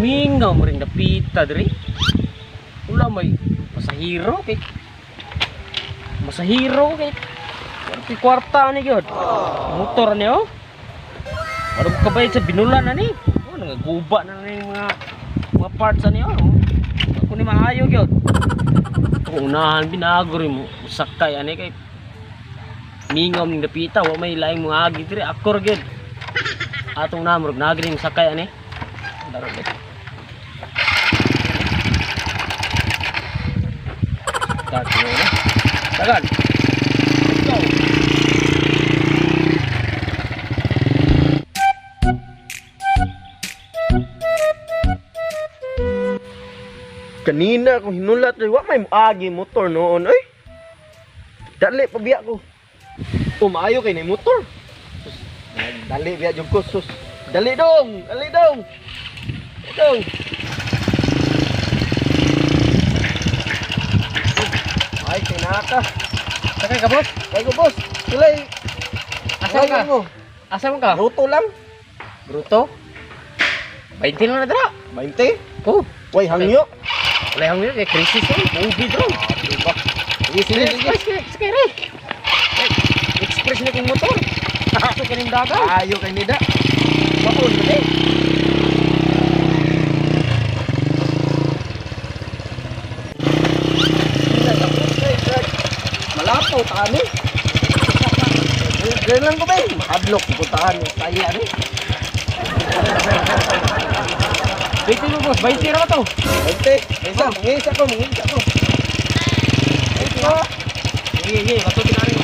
Mingaw mo rin napita diri. Wala may masahiro kay masahiro kay kwarta kwarta ni gyud. Motor ni oh. Ano ka bayad sa binulan ani? Oh, nangaguba na na yung mga parts ani oh. Ako ni maayo gyud. Kung unahan binago rin mo sakay ani kay mingaw ning dapita wa may laing mga agi diri akor gyud. Atong na murag nagri ning sakay ani. Daro gyud. Start mo na. Tagal. Let's go. Kanina kung hinulat rin, wa may agi motor noon oy. Dali pa biya ko. Umayo kay ni motor. Sus, dali biya jud ko sus. Dali dong, dali dong. Dali dong. Ay, kinaka. Sakay ka, boss? Kay ko boss, tulay. Asa ka? Mo? Asa man ka? Ruto lang. Bruto. 20 lang na dra. 20. Oh, Way hangyo. wala yung kay crisis eh. Movie bro. Diba? Sige, sige, sige. Sige, sige, sige. Express na kong motor. Pasok ka ng dagat. Ayo kay nida. Baon ba eh? Malapo tani. Ganyan lang ko ba eh. Makadlok ko tani. Saya ni. 20 mo boss, 20 ra ba to? 20. Isa, mangisa ko, mangisa ko. Ito. Sige, sige, bato tinari.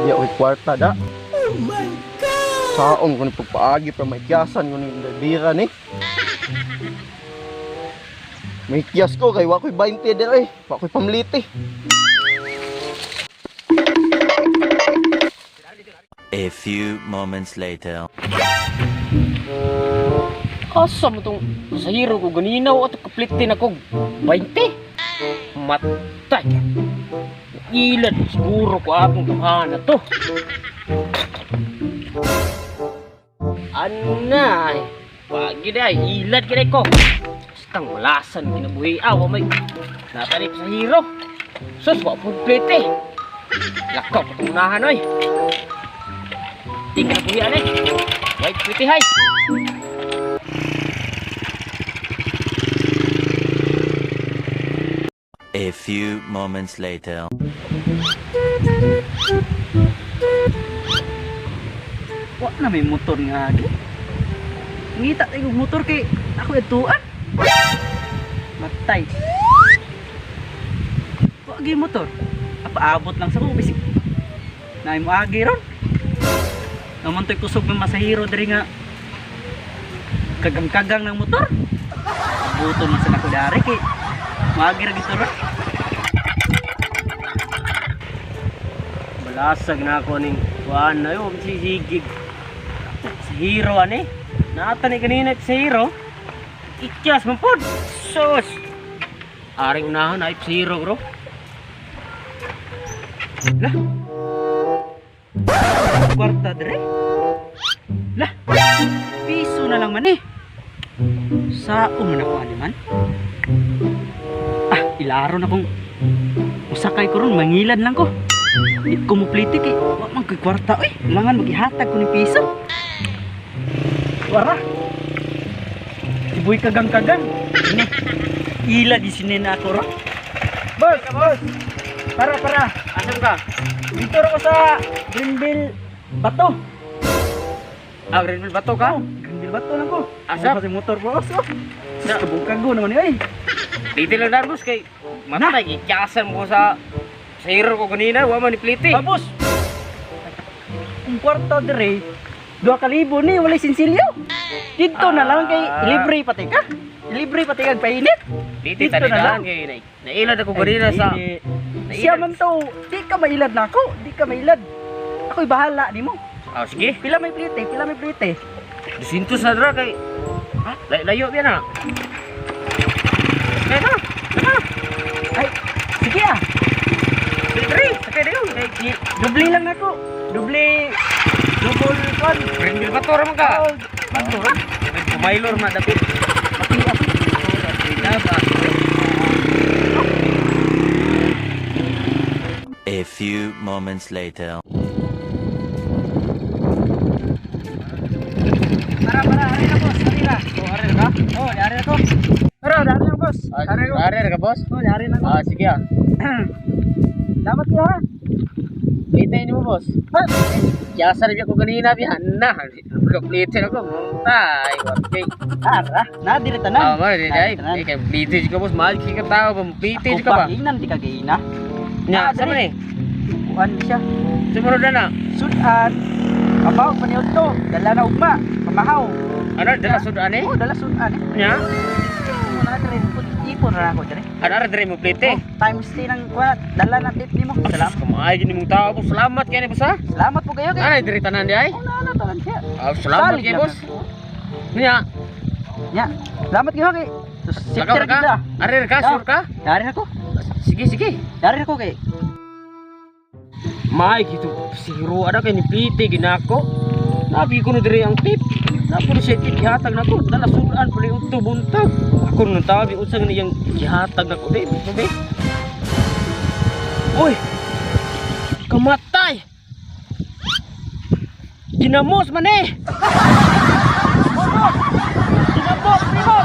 Di ako kwarta da. Oh my God! Saong ko ni pagpaagi pa may kiyasan ko ni dira ni. May kiyas ko kay wa ko'y 20 dira eh. Wa ko'y pamliti. A few moments later. Asa mo tong pasahero ko ganina ato kaplitin ako 20. Matay. Ilad siguro ko akong tamahan na to. Anay. Pagi day, ilad kinay ko. Bastang malasan kinabuhi awa may natali pasahero. Sus, wa po plite. Lakaw patungunahan oy. Di kinabuhi anay. White plite hay. A few moments later. Wa na may motor nga agi. Ngita tayo og motor kay ako ituan. Matay. Wa gi motor. Apaabot lang sa ko bisig. Naay mo agi ron. Naman to'y kusog ng masahiro diri nga kagang-kagang ng motor. Buto man sa nako dari kay maagi ra gito ron. Balasag na ako ning kuan na yun, si Sigig. Sa hero ani. Naata ni kanina sa hero. Ikyas man pod. Sus. Aring unahan ay sa hero bro. Lah. Kwarta dire. Lah. Piso na lang man eh. Sao man ako ani man? Ah, ilaro na kong usakay ko ron, mangilan lang ko. Di ko muplite kay wa man ko'y kwarta oy. Langan magihatag ko ni piso. Wara. Iboy kagang-kagang. Ini. Ila di sinina ako ron. Boss, boss. Para, para. Asam ka? Dito ra ko sa Greenville Bato. Ah, Greenville Bato ka? Oh, Greenville Bato lang ko. Asa? Kasi motor boss. Oh. Sus, kabungkag ko naman eh. Dito lang dar boss kay matay ikyasan mo sa sa hero ko kanina, wa man ni plite. Ah, boss. Ang kwarta dire, 2,000 ni walay sinsilyo. Dito na lang kay Ah. libre pati ka. Libre pati kag painit. Dito Dito tani na lang. lang kay nailad ako kanina Ay, sa dili. Siya man to, di ka mailad na ako, di ka mailad. Ako'y bahala nimo. Ah, sige. Pila may plite, pila may plite. 200 na dra kay ha? Layo biya na. Kaya na. Tara. Ay, sige ah. Dre, sakay dayon. Kay Dubli lang ako. Dubli Double kon. Green motor man ka. Oh, motor. Kumailor na dapit. Dapat. A few moments later. Para para ari na, boss, ari na. Oh, are ka? Oh, ari na ko. Pero dari na, boss. Ari ko. Are ka, boss? Oh, dari na ko. Ah, sige ah. Salamat kayo ha. Plite ni mo, boss. Kaya sa ko ganina bihan na. Complete ako muntay. Okay. Ara, na diri tanan. Ah, man, di Diri dai. tanan. Kay plite ka, boss, mahal kay ka tao, plite ka ba? Ako di ka gaina. Nya, Ah, sa man diri. eh? Kuan siya. Sumunod na na. Sudan. Kabaw pa niyo to. Dala na ugma. Pamahaw. Ano, dala sudan eh? Oh, dala sudan eh. Nya? Wala diri. Ipon ra ako diri. Ano ara diri mo plite? Oh, times 3 ng kuan. Dala na tip nimo. Salamat. Kumaay gini mong tao, boss. Salamat kay ni boss ha. Salamat po kayo kay. Ano diri tanan di ay? Oh, na na tanan siya. Ah, salamat Salig kay lang boss. na. Nya, Nya. Salamat kayo kay. lakaw Safety ka. ra. Are ka, sure ka? Dari ako. Sige, sige. Dari ako kay. May gitu siro ada kay ni plite ginako. Nabi ko no diri ang tip. Napo ni siya tip gihatag nako. Dala sudan pala udto buntag. Ako nung tabi unsa nga niyang gihatag nako di. Babe. Uy. Kamatay. Ginamos man eh. Ginamos, primo.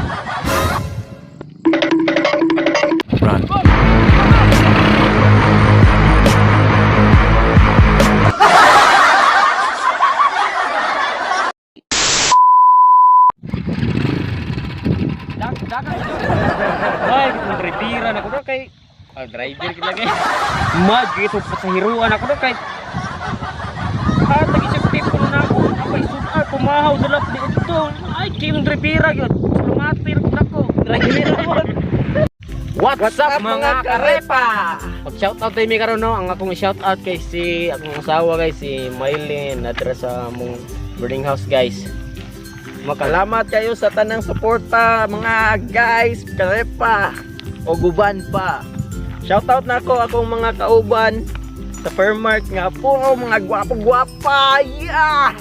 Run. Ay, kitong driveran ako na kay. Ah, driver kita lagi. Mag, ito pasahiruan ako na kay. Ah, tagi siya tipo na ako. Apay, sudan, pumahaw, dulap di ito. Ay, kayong drivera yun. Lumatir ako. Drivera mo. What's up, mga karepa? Pag shoutout tayo mi karon no, ang akong shoutout kay si akong asawa guys, si Mylene nadra sa among boarding house, guys. Maka Salamat kayo sa tanang suporta mga guys, karepa o guban pa. Shoutout na ako akong mga kauban sa Fairmart nga po mga gwapo-gwapa. Yeah!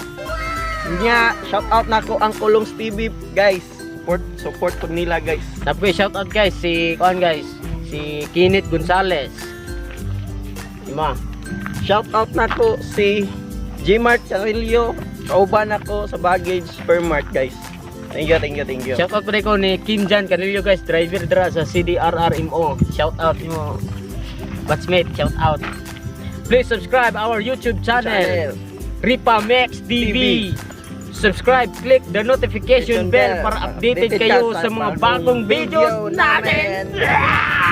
Nya, shoutout na ako ang Kulongs TV guys. Support support po nila, guys. Tapos shoutout guys si kuan guys, si Kinit Gonzales. Ima. Shoutout na ako si Gmart Carillo. Kauban ako sa baggage Fairmart, guys. Thank you, thank you, thank you. Shoutout pa rin ko ni Kim Jan Canillo guys, driver dra sa CDRRMO. Shoutout mo. Batchmate, shoutout. Please subscribe our YouTube channel, Channel. Ripa Max TV. Subscribe, click the notification bell para updated kayo sa mga bagong videos natin. namin.